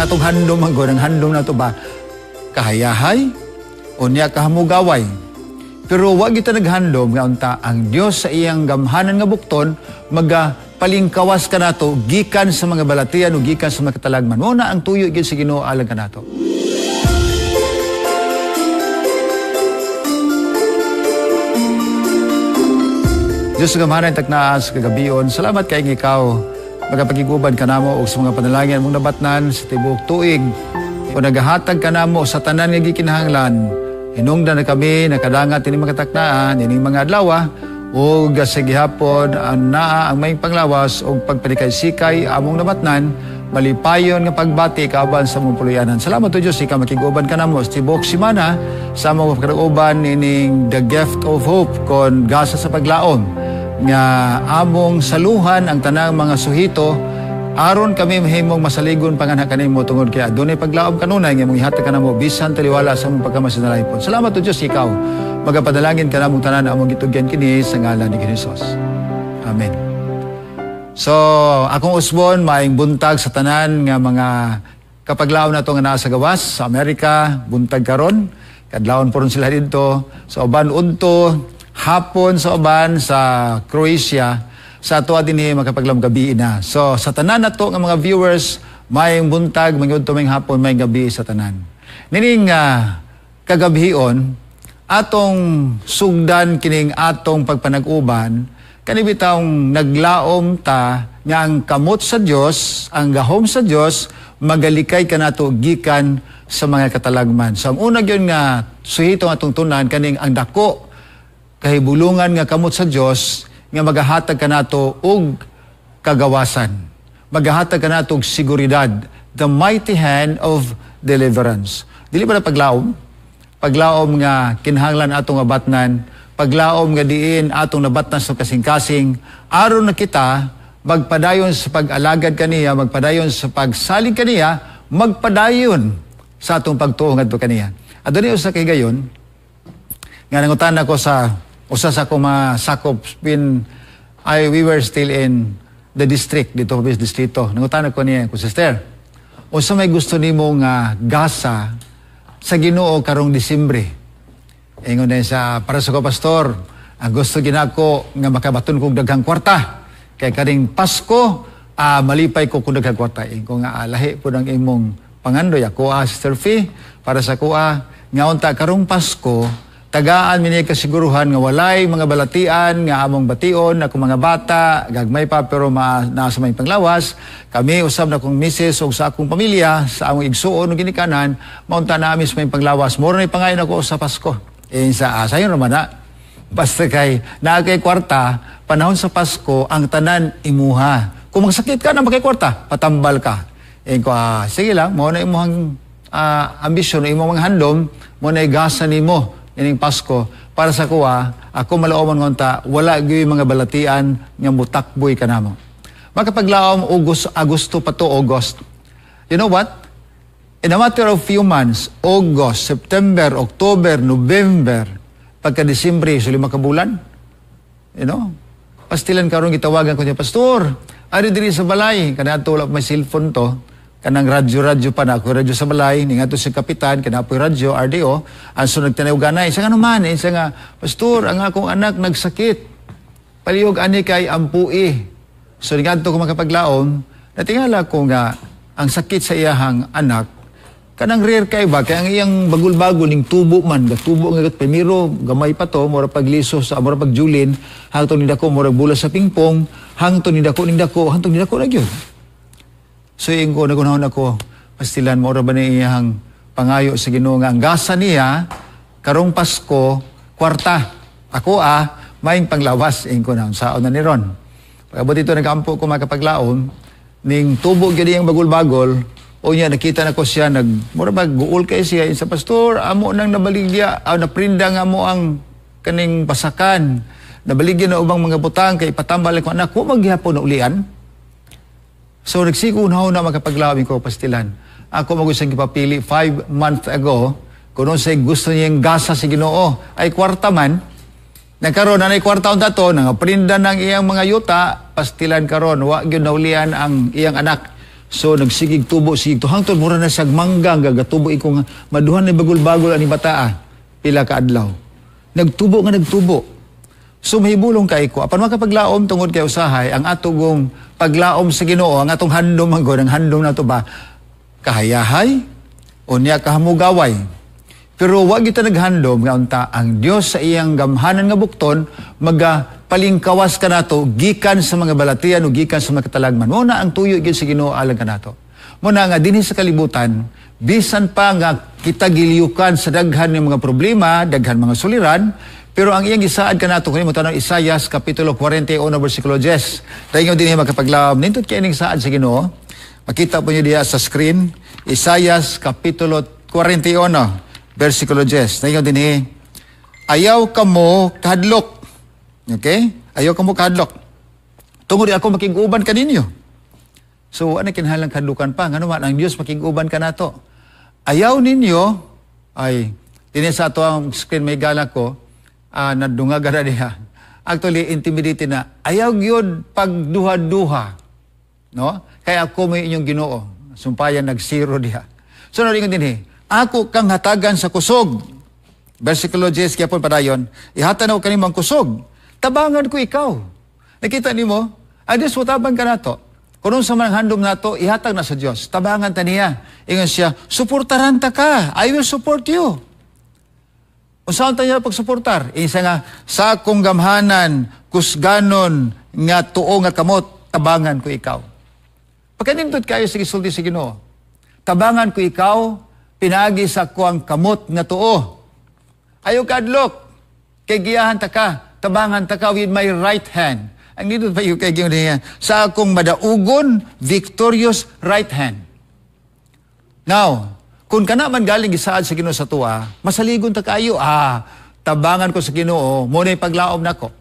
Ang atong handom man gud, ang handom nato ba kahayahay unya kahamugaway. Pero wa kita naghandom nga unta ang Dios sa iyang gamhanan nga bukton maga palingkawas kanato gikan sa mga balatian o gikan sa mga katalagman. Mao na ang tuyo gyud sa Ginoo alang kanato. Diyos gamhanan taknaas kagabion, salamat kay ikaw magapagiguban kanamo og sa mga panalangin mong nabatnan sa tibuok tuig. O nagahatag kanamo sa tanan nga gikinahanglan. Hinungdan na kami nakadangat ini mga taknaan ining mga adlaw ug sa gihapon ang naa ang maayong panglawas ug pagpanikay-sikay among nabatnan, malipayon nga pagbati kauban sa among puloy-anan. Salamat o Diyos, ikaw makiguban kanamo sa tibuok semana sa among pagkauban ining The Gift of Hope kon gasa sa paglaom nga among saluhan ang tanang mga suhito aron kami mahimong masaligon panganha kanimo tungod kay adunay paglaom kanunay nga imong ihatag kanamo bisan taliwala sa among pagkamasindalaypon. Salamat o Diyos, ikaw magapadalangin kanamong tanan among gitugyan kini sa ngalan ni Hesus. Amen. So, akong usbon maayong buntag sa tanan nga mga kapaglaom nato nga naa sa gawas sa Amerika, buntag karon, kadlawon po ron sila didto sa uban udto, hapon sa uban sa Croatia, sa ato dinhi makapaglaom gabi na. So, sa tanan nato nga mga viewers, maayong buntag, maayong udto, maayong hapon, maayong gabi sa tanan. Nining kagabion, atong sugdan kining atong pagpanag-uban, kanibitawng naglaom ta nga ang kamot sa Dios, ang gahom sa Dios, magalikay kanato gikan sa mga katalagman. So ang una gyud nga suhito nga atong tunan kaning ang dako kahibulungan nga kamot sa Dios nga magahatag kanato og kagawasan. Magahatag kanato og seguridad, the mighty hand of deliverance. Dili ba na paglaom? Paglaom nga kinahanglan atong abatnan, paglaom nga diin atong nabatnan sa kasing-kasing, aron na kita magpadayon sa pag-alagad kaniya, magpadayon sa pagsalig kaniya, magpadayon sa atong pagtuo ngadto kaniya. Adunay usa kay gayon nga nangutan ako sa usa sa akong masakop when we were still in the district dito sa distrito. Nangutan ako niya, ko, "Sister, unsa may gusto nimo nga gasa sa Ginoo karong Disyembre?" Ingon din sa, "Para sa ko, pastor, ang gusto ginako nga makabaton kog daghang kwarta. Kay kaning Pasko, malipay ko kung daghang kwarta." Ingon nga, "Lahi po ng imong pangandoy. Ako, Sister Fee, para sa kuha, nga unta karong Pasko, tagaan mi niya kasiguruhan nga walay mga balatian nga among bation akong mga bata, gagmay pa pero naa sa may panglawas. Kami usab na akong misis ug sa akong pamilya, sa among igsuon ug ginikanan, maunta na ami sa may panglawas. Moro na pangayon ako sa Pasko." Eh, sa sayon naman na. Basta kay naa kay kwarta, panahon sa Pasko, ang tanan imuha. Kung magsakit ka na makay kwarta, patambal ka. Eh, ko, sige lang, mao na imuhang ambisyon, imong mga handom, mo na igasa nimo ining Pasko. Para sa kuwa, ako malaoman ngonta, wala gyud mga balatian nga mutakboy kanamo. Makapaglaom Agosto pa to, August. You know what? In a matter of few months, August, September, October, November, pagka Disyembre, so 5 ka bulan. You know? Pastilan karon gitawagan ko niya, "Pastor, ari diri sa balay." Kana wala may cellphone to, kanang radyo-radyo pa na, ako radyo sa balay, ni ngadto si kapitan, kana apoy radyo, RDO, ang so nagtanaw ganay, isa nga naman, isa nga, "Pastor, ang akong anak nagsakit, palihog ani kay ampui." So ni ngadto ko makapaglaom, natingala ko nga, ang sakit sa iyahang anak, kanang rare kay ba, kay ang iyang bagul-bagul, ning tubo man, gatubo nga primero, gamay pa to, mura pagliso sa, mura pagjulin, hangtong ni dako, mura bula sa pingpong, hangtong ni dako, ning dako, hangtong ni dako na gyud. So ingo nagunahon ako, pastilan mura ba ni iyang pangayo sa Ginoo nga ang gasa niya karong Pasko kwarta. Ako maing panglawas ingo na saon na ni ron. Pag-abot dito nagampo ko makapaglaom ning tubo gyud iyang bagol-bagol. O niya nakita na ko siya nag mura ba guol kay siya sa, "Pastor, amo nang nabaligya, naprinda nga mo ang kaning pasakan. Nabaligya na ubang mga butang kay ipatambal ko anak ko maghapon na ulian." So nagsigo na na makapaglaom ko pastilan. Ako magusang gipapili 5 months ago kuno say gusto niyang gasa sa Ginoo ay kwarta man. Nagkaroon na nay kwarta unta to, nangaprinda ng iyang mga yuta, pastilan karon wa gyud naulian ang iyang anak. So nagsigig tubo, sigig to hangtod mura na siyag mangga nga gatubo iko nga maduhan ni bagol-bagol ani bataa pila ka adlaw. Nagtubo nga nagtubo. So mahibulong kay ko apan makapaglaom tungod kay usahay ang atong paglaom sa Ginoo, ang atong handom man gud, ang handom nato ba kahayahay unya kahamugaway. Pero wa kita naghandom nga unta ang Dios sa iyang gamhanan nga bukton magapalingkawas kanato gikan sa mga balatian o gikan sa mga katalagman. Mo na ang tuyo gyud sa Ginoo alang kanato. Mo na nga dinhi sa kalibutan, bisan pa nga kita giliyukan sa daghan ng mga problema, daghan mga suliran, pero ang iyang gisaad kanato kani mo tan-aw Isayas kapitulo 41 bersikulo 10. Dayon dinhi, makapaglaom, nindot kay ning saad sa Ginoo. Makita po niyo diha sa screen, Isayas kapitulo 41 versikulo 10. Dayon dinhi, "Ayaw kamo kahadlok." Okay? "Ayaw kamo kahadlok. Tungod ako makig-uban kaninyo." So, ano kinahanglan kahadlukan pa? Ngano man ang Dios makig-uban kanato. Ayaw ninyo, ay, dinhi sa ato ang screen may gala ko, nadungaga na diha. Actually, intimidated na. Ayaw gyud pagduha-duha. No? Kaya ako may inyong Ginoo. Sumpayan nag-zero diha. So, naringon dinhi, "Ako kang hatagan sa kusog." Versikulo 10, kaya po padayon, "Ihatag nako kanimo ang kusog. Tabangan ko ikaw." Nakita nimo? Ang Diyos mutabang kanato. Kung unsa man ang handom nato, ihatag na sa Diyos. Tabangan ta niya. Ingon siya, "Suportaran ta ka. I will support you." Unsaon ta niya pagsuportar? Isa nga, "Sa akong gamhanan, kusganon nga tuo nga kamot, tabangan ko ikaw." Pagkanindot kayo sa gisulti sa Ginoo. "Tabangan ko ikaw, pinaagi sa ako ang kamot nga tuo. Ayaw kadlok, kay giyahan ta ka, tabangan ta ka with my right hand." Ang nindot pa yung kay Ginoo niya, "Sa akong madaugon, victorious right hand." Now, kung kana man galing gisaad sa Ginoo sa tuwa, masaligon ta kayo. Ah, tabangan ko sa Ginoo, mo na paglaom nako.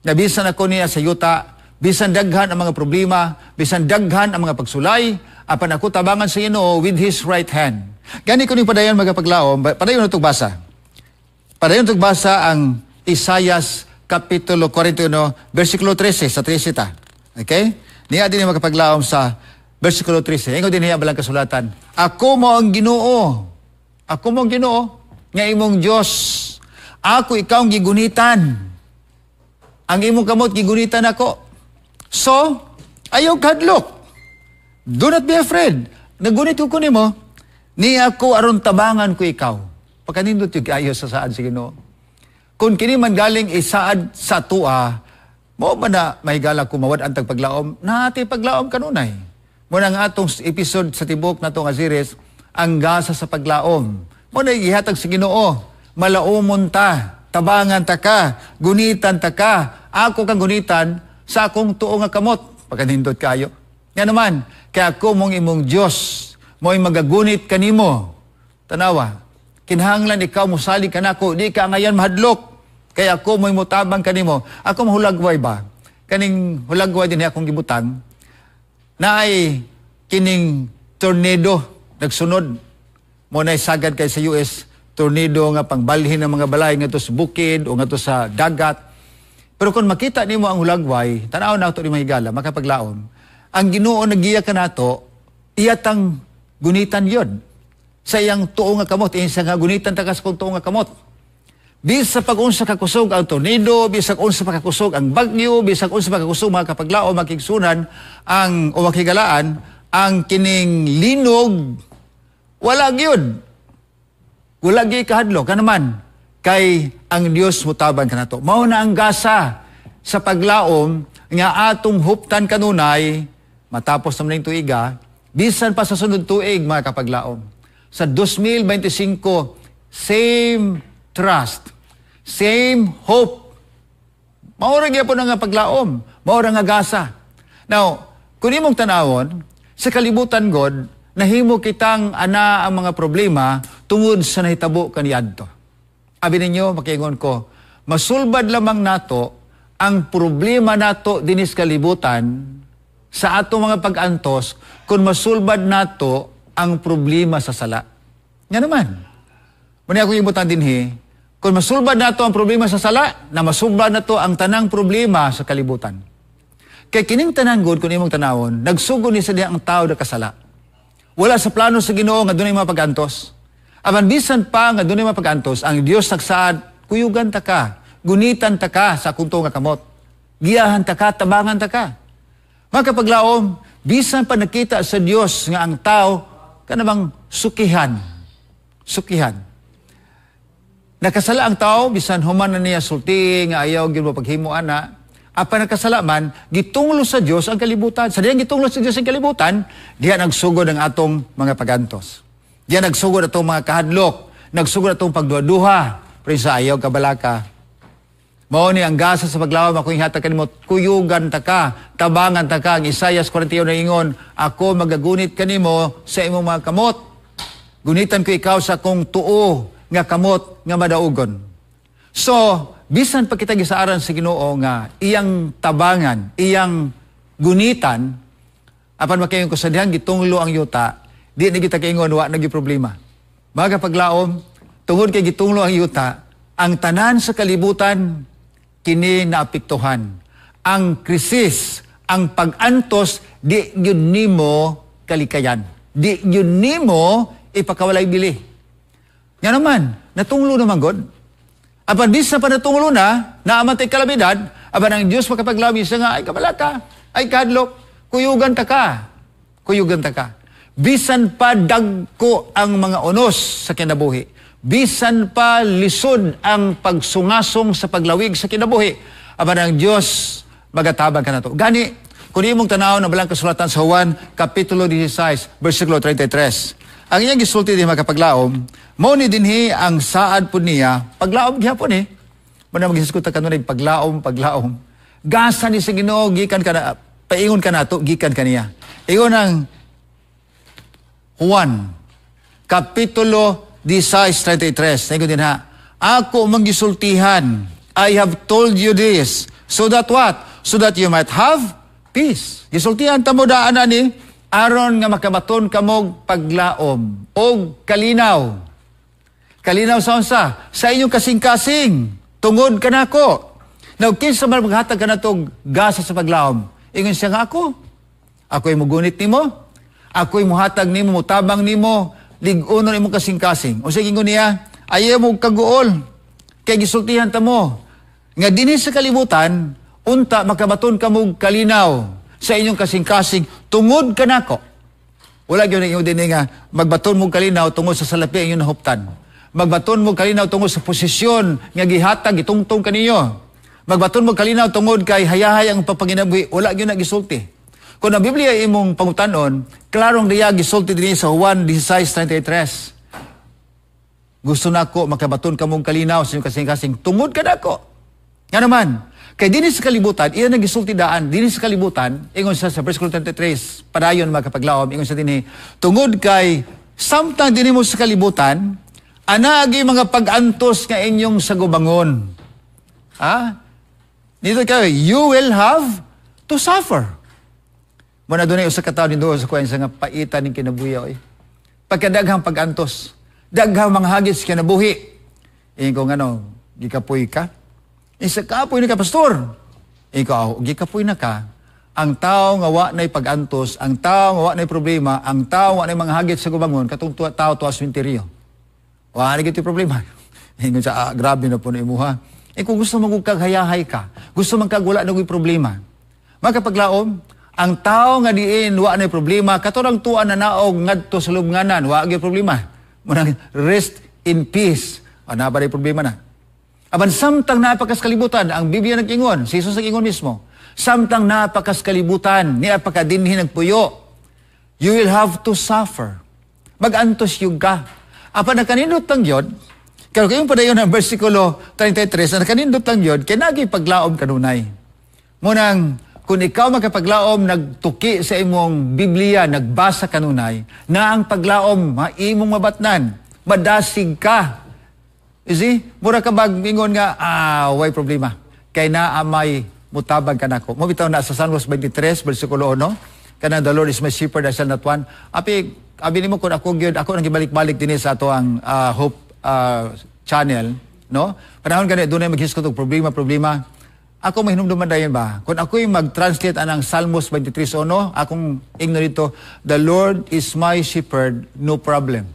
Na bisan ako niya sa yuta, bisan daghan ang mga problema, bisan daghan ang mga pagsulay, apan ako tabangan sa Ginoo with His right hand. Gani ko ni padayon, magapaglaom, padayon na basa. Padayon itong basa ang Isayas kapitulo 41, versikulo 13, sa 13 ta. Okay? Niya din yung makapaglaom sa versikulo 13. Ingon din niya balang kasulatan, "Ako mo ang Ginoo. Ako mo ang Ginoo nga imong Dios. Ako ikaw ang gigunitan. Ang imong kamot gigunitan ako. So, ayaw kadlok. Do not be afraid. Nagunit ko nimo, ni ako aron tabangan ko ikaw." Pagkanindot yung ayo sa saad sa Ginoo. Kung kini man galing isaad sa tua, mo ba na mahigala ko mawad ang tagpaglaom? Nati paglaom kanunay. Mo na ang atong episode sa tibok na nga series, ang gasa sa paglaom. Mo na gihatag sa Ginoo, malaumon ta, tabangan ta ka, gunitan ta ka, ako kang gunitan sa akong tuo nga kamot. Pagkanindot kayo. Nga naman, kaya ako mong imong Diyos, mo'y magagunit kanimo. Tanawa, kinahanglan ikaw musalig kanako, di ka ngayon mahadlok. Kaya ako mo'y mutabang kanimo. Ako mahulagway ba? Kaning hulagway din akong gibutang, na ay kining tornado nagsunod. Mo na sagad kay sa US tornado nga pangbalhin ng mga balay ngadto sa bukid o ngadto sa dagat. Pero kung makita nimo ang hulagway, tan-aw na ato ni mahigala, makapaglaom. Ang Ginoo nagiya kanato, iyatang gunitan yon sa iyang tuo nga kamot, insa nga gunitan ta kas kung tuo nga kamot. Bisa pag unsa kakusog ang tornado, bisag unsa pa kakusog ang bagyo, bisag unsa pa kakusog, mga kapaglaom, makigsunan ang o makigalaan ang kining linog, wala gyud. Wala gyud kahadlok kanaman kay ang Dios mutabang kanato. Mao na ang gasa sa paglaom nga atong huptan kanunay matapos naman ning tuiga, bisan pa sa sunod tuig, mga kapaglaom. Sa 2025, same trust, same hope. Mao ra gyapon nga paglaom, mao ra nga gasa. Now, kung imong tanawon, sa kalibutan god, nahimo kitang ana ang mga problema tungod sa nahitabo kaniadto. Abi ninyo, makiingon ko, masulbad lamang nato ang problema nato dinis kalibutan sa atong mga pag-antos kung masulbad nato ang problema sa sala. Nga naman. Muna ako yung dinhi, kung masulbad nato ang problema sa sala, na masulbad nato ang tanang problema sa kalibutan. Kay kining tanan gud, kung imong tanawon, nagsugod ni sa diha ang tao nakasala. Wala sa plano sa Ginoo nga dunay mga pag-antos. Apan bisan pa nga dunay mga pag-antos, ang Dios nagsaad, kuyugan ta ka, gunitan ta ka sa akong nga kamot. Giyahan ta ka, tabangan ta ka. Mga kapaglaom, bisan pa nakita sa Dios nga ang tao kanabang sukihan. Sukihan. Nakasala ang tao, bisan human na niya sulti nga ayaw gyud mo paghimo ana, apan nakasala man, gitunglo sa Dios ang kalibutan. Sa diyang gitunglo sa Dios ang kalibutan, diha nagsugod ang atong mga pagantos. Diha nagsugod atong mga kahadlok, nagsugod atong pagduha-duha. Pero sa ayaw kabalaka. Mao ni ang gasa sa paglaom ako ihatag kanimo, kuyugan ta ka, tabangan ta ka. Ang Isaias 41 na ingon, ako magagunit kanimo sa imong mga kamot. Gunitan ko ikaw sa akong tuo nga kamot nga madaugon. So, bisan pa kita gisaaran sa Ginoo nga iyang tabangan, iyang gunitan, apan makaingon ko sa dihang gitunglo ang yuta, di na kita kaingon wa na problema. Mga kapaglaom, tungod kay gitunglo ang yuta, ang tanan sa kalibutan kini naapektuhan. Ang krisis, ang pag-antos, di gyud nimo kalikayan. Di gyud nimo ipakawalay bili. Nga naman, natunglo naman God. Apan bisa pa natunglo na, naamatay kalamidad, apan ang Diyos makapaglaom siya nga, ay kabalaka, ay kadlok, kuyugan ta ka. Kuyugan ta ka. Bisan pa dagko ang mga unos sa kinabuhi. Bisan pa lisod ang pagsungasong sa paglawig sa kinabuhi. Apan ang Diyos magatabang ka nato. Gani, kung imong tanaw na balang kasulatan sa Juan, Kapitulo 16, versikulo 33. Ang iyang gisulti din, makapaglaom, mao ni dinhi ang saad pud niya, paglaom gihapon eh. Muna maghisgot ta kanunay paglaom, paglaom. Gasa ni sa Ginoo gikan kana paingon kanato gikan kaniya. Ingon ang Juan Kapitulo 16:33. Ingon din ha. Ako manggisultihan. I have told you this so that what? So that you might have peace. Gisultihan ta mo daan ani aron nga makabaton kamog paglaom og kalinaw. Kalinaw sa unsa? Sa inyong kasing-kasing tungod kanako. Now, kinsa man maghatag kanatog gasa sa paglaom? Ingon siya nga ako. Ako'y mugunit nimo. Ako'y muhatag nimo, mutabang nimo, lig-unon imong kasing-kasing. O sige, ingon niya, ayaw mo kaguol. Kay gisultihan ta mo nga dinhi sa kalibutan, unta makabaton kamog kalinaw sa inyong kasing-kasing tungod kanako. Wala gyud ingon dinhi nga magbaton mo kalinaw tungod sa salapi ang inyong nahuptan. Magbaton mo kalinaw tungod sa posisyon nga gihatag gitungtong kaniyo. Magbaton mo kalinaw tungod kay hayahay ang pagpanginabuhi. Wala gyud na gisulti. Kung ang Biblia imong pangutanon, klarong diya gisulti dinhi sa Juan 16:33. Gusto nako makabaton kamong kalinaw sa inyong kasing-kasing tungod kanako. Nga naman, kay dinhi sa kalibutan, iya nagisulti daan, dinhi sa kalibutan, ingon siya sa verse 33, padayon mga kapaglaom, ingon siya dinhi, tungod kay samtang dinhi mo sa kalibutan, anaagi mga pag-antos nga inyong sagubangon. Ha? Dito kayo, you will have to suffer. Muna doon ay usa ka tawo dito sa kuwan sa nga paitan ning kinabuhi oy. Pagkadaghang pag-antos, daghang mga hagit sa kinabuhi. Ingon ko ngano, gikapoy ka? Isa kapoy ni ka, pastor. Ikaw, gikapoy na ka. Ang tao nga wa na'y pag-antos, ang tao nga wa na'y problema, ang tao wa na'y mga hagit sa gubangon, katong tao tuwa sementeryo. Wa na gito'y problema. Ingon siya, ah, grabe na po na imuha. Eh kung gusto mo kaghayahay ka, gusto man kag wala na problema. Makapaglaom, ang tao nga diin wa na'y problema, katorang tuwa na naog ngadto sa lubnganan, wa gyud problema. Munang rest in peace. Ana ba problema na? Apan samtang napakas kalibutan, ang Biblia nag-ingon, si Jesus nag-ingon mismo, samtang napakas kalibutan, niya pakadinhi nagpuyo, you will have to suffer. Mag-antos yung ka. Apan nakanindot lang yun, pero kayong padayon ang versikulo 33, na nakanindot lang yun, kay nagi paglaom kanunay. Munang, kung ikaw makapaglaom, nagtuki sa imong Biblia, nagbasa kanunay, na ang paglaom, maimong mabatnan, madasig ka. You see? Mura ka bag ingon nga, ah, way problema. Kay na amay mutabang kanako. Mo bitaw na sa Salmos 23, versikulo 1, kanang "The Lord is my shepherd, I shall not want." Api, abi nimo kung ako gyud, ako nang gibalik-balik dinhi sa ato ang Hope Channel, no? Panahon gani dunay maghisgot og problema, problema. Ako mahinumduman dayon ba? Kung ako'y mag-translate anang Salmos 23:1, akong ingno dito, "The Lord is my shepherd, no problem."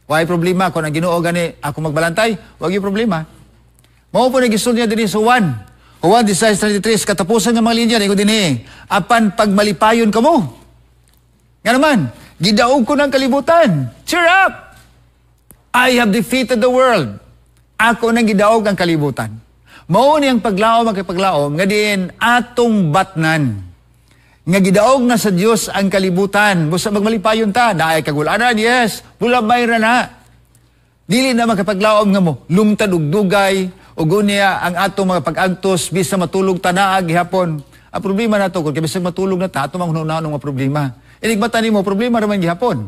Why problema? Kung ang Ginoo gani ako magbalantay, wag yung problema. Mao po nagisul niya dinhi sa Juan. Juan 16:33, katapusan ng mga linya, ingon dinhi, "Apan pagmalipayon kamo. Nga naman, gidaog ko ng kalibutan." Cheer up! I have defeated the world. Ako nang gidaog ang kalibutan. Mao ni ang paglaom, ang paglaom nga diin atong batnan nga gidaog na sa Dios ang kalibutan. Busa magmalipayon ta, naay kagulanan, yes, bulabay ra na. Dili na makapaglaom nga mo lumtad og dugay ug unya ang atong mga pag-antos bisa matulog ta naa gihapon. Ang problema nato kung bisag matulog na ta, ato mang hunahuna mga problema. Inig mata nimo, problema ra man gihapon.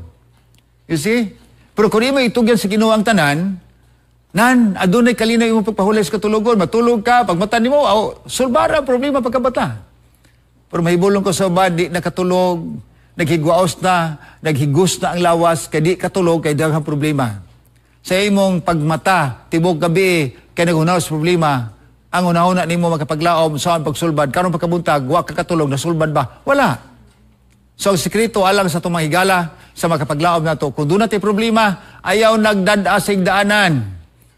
You see? Pero kung imo itugyan sa Ginoo ang tanan, nan, adunay kalinaw imong pagpahulay sa katulogon, matulog ka, pagmata nimo, aw, sulbara ang problema pagkabata. Pero mahibulong ko sa uban, di nakatulog, naghigwaos na, naghigos na ang lawas, kay di katulog, kay daghang problema. Sa imong pagmata, tibok gabi, kay naghunahuna sa problema, ang hunahuna nimo makapaglaom sa ang pagsulbad, karon pagkabuntag, wa ka katulog, nasulbad ba? Wala. So ang sekreto alang sa atong mga higala, sa makapaglaom nato, kung doon natin problema, ayaw nagdad-a sa daanan.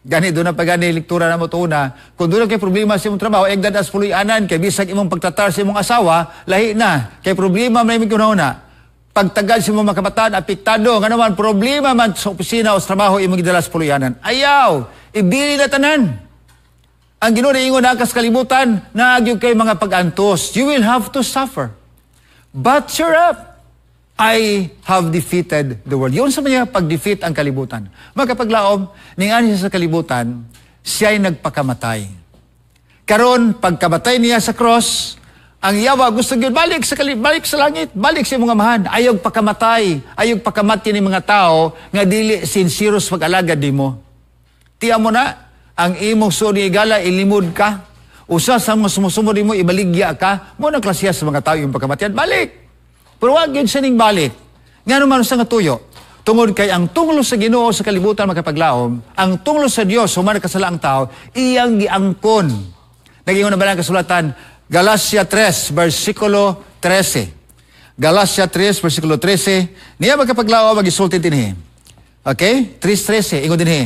Gani doon na pagani lektura na mo una, kung doon kay problema sa imong trabaho, ay dad-a sa puloy-anan, kay bisag imong pagtratar sa imong asawa, lahi na. Kay problema man imong hunahuna. Pagtagal sa imong mga kabataan, apektado. Nga naman, problema man sa opisina o sa trabaho, imong gidala sa puloy-anan. Ayaw! Ibili na tanan. Ang Ginoo ingon na sa kalibutan, naa gyud kay mga pag-antos. You will have to suffer. But cheer up! I have defeated the world. Yun sa mga pag-defeat ang kalibutan. Makapaglaom, ning siya sa kalibutan, siya'y nagpakamatay. Karon pagkamatay niya sa cross, ang yawa gusto gyud balik sa langit, balik sa imong amahan. Ayaw pakamatay, ayaw pakamati ni mga tao nga dili sincere sa pag-alagad nimo. Tiya mo na, ang imong suod ni igala ilimod ka. Usa sa mga sumusunod nimo ibaligya ka, mo na klasiya sa mga tao yung pagkamatayan. Balik. Pero wag yun siya ning balik. Nga naman sa nga tuyo, tungod kay ang tunglo sa Ginoo sa kalibutan, makapaglaom, ang tunglo sa Dios human nakasala ang tao, iyang giangkon. Nagingon na ba ang kasulatan? Galacia 3, versikulo 13. Galacia 3, versikulo 13. Niya magkapaglaom, magisulti dinhi. Okay? 3.13, ingon dinhi.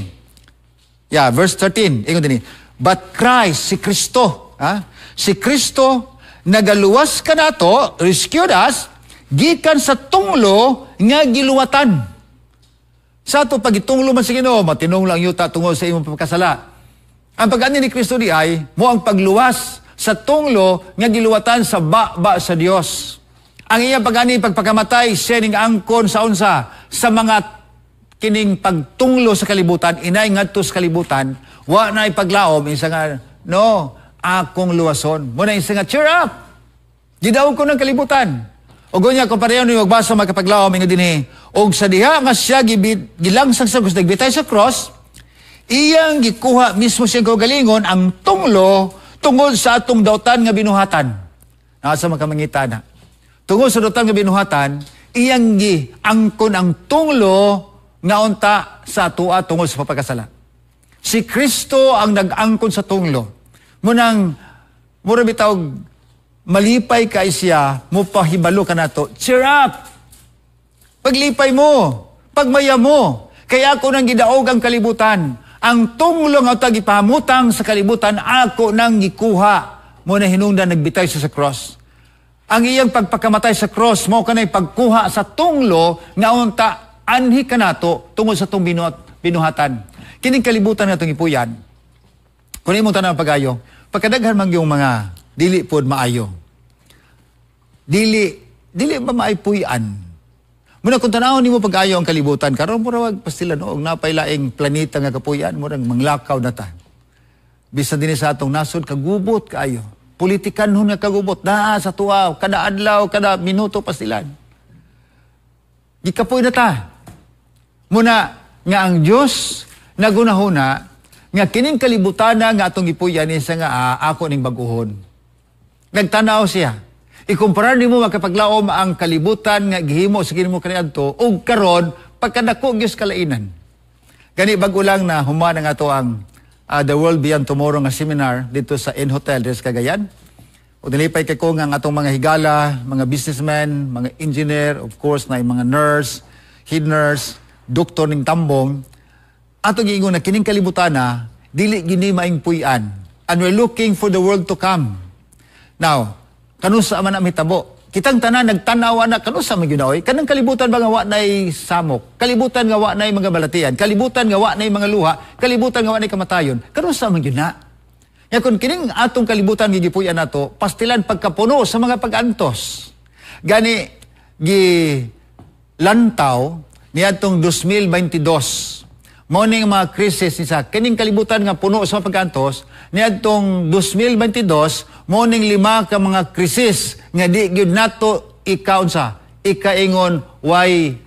Yeah, verse 13, ingon dinhi. But Christ, si Kristo, ha? Si Kristo, nagaluwas kanato, rescued us, gikan sa tunglo nga giluwatan. Sa ato pagitunglo man sa Ginoo, matinong lang yuta tungod sa imong pagkasala. Ang pag-ani ni Kristo di ay mo ang pagluwas sa tunglo nga giluwatan sa ba sa Dios. Ang iyang pag-ani pagpakamatay siya ning angkon sa unsa sa mga kining pagtunglo sa kalibutan, inay ngadto sa kalibutan, wa na ipaglaom isa nga no akong luwason. Mo na isa nga cheer up. Gidaog ko ng kalibutan. O gunya ko pareho ni magbasa, makapaglaom, ingon dinhi, og sa diha nga siya gilangsang sa krus, nagbitay sa cross, iyang gikuha mismo siyang kaugalingon ang tunglo tungod sa atong dautan nga binuhatan. Nasa makamangita na. Tungod sa dautan nga binuhatan, iyang giangkon ang tunglo nga unta sa atua tungod sa pagkasala. Si Kristo ang nag-angkon sa tunglo. Munang mura bitaw malipay kay siya, mo pahibalo ka nato. Cheer up! Paglipay mo, pagmaya mo. Kaya ako nang gidaog ang kalibutan. Ang tunglo nga tag ipamutang sa kalibutan, ako nang gikuha. Mo na hinungdan nagbitay siya sa cross. Ang iyang pagpakamatay sa cross, mo kanay pagkuha sa tunglo nga unta anhi kanato tungod sa tong binuhatan. Kining kalibutan nga itong ipuyan, kung imong tanang pagayo, pagkadaghan man yung mga dili pod maayo. Dili ba maaypuyan? Muna kung tanawon nimo pag-ayo ang kalibutan, karon mura wag pastila no, og napay laing planeta nga kapuyan, murang manglakaw na ta. Bisan dinhi sa atong nasod kagubot kaayo. Politikanhon nga kagubot naa sa tuwa kada adlaw, kada minuto pastilan. Gikapoy na ta. Muna nga ang Dios nagunahuna nga kining kalibutan nga atong gipuyan isa nga ako ning bag-uhon. Nagtanaw siya. Ikumpara nimo, makapaglaom, ang kalibutan nga gihimo sa Ginoo kaniadto ug karon pagkadako gyud kalainan. Gani bag-o lang na human ang ato ang The World Beyond Tomorrow nga seminar dito sa Inn Hotel diri sa Cagayan. O nalipay kay ko nga ang atong mga higala, mga businessmen, mga engineer, of course na mga nurse, head nurse, doktor ning tambong, atong giingon na kining kalibutan na dili gini maing puy-an. And we're looking for the world to come. Now, kanusa man ang mitabo? Kitang tanan nagtanawa na kanusa man gyud oy? Kanang kalibutan ba nga wa nay samok? Kalibutan nga wa nay mga balatian? Kalibutan nga wa nay mga luha? Kalibutan nga wa nay kamatayon? Kanusa man gyud na? Nga kung kining atong kalibutan gigipuy-an nato, pastilan pagkapuno sa mga pag-antos. Gani gi lantaw niadtong 2022. Mao ning mga krisis ni sa kining kalibutan nga puno sa mga pag-antos niadtong 2022, mao ning lima ka mga krisis nga di gyud nato ikaunsa ikaingon way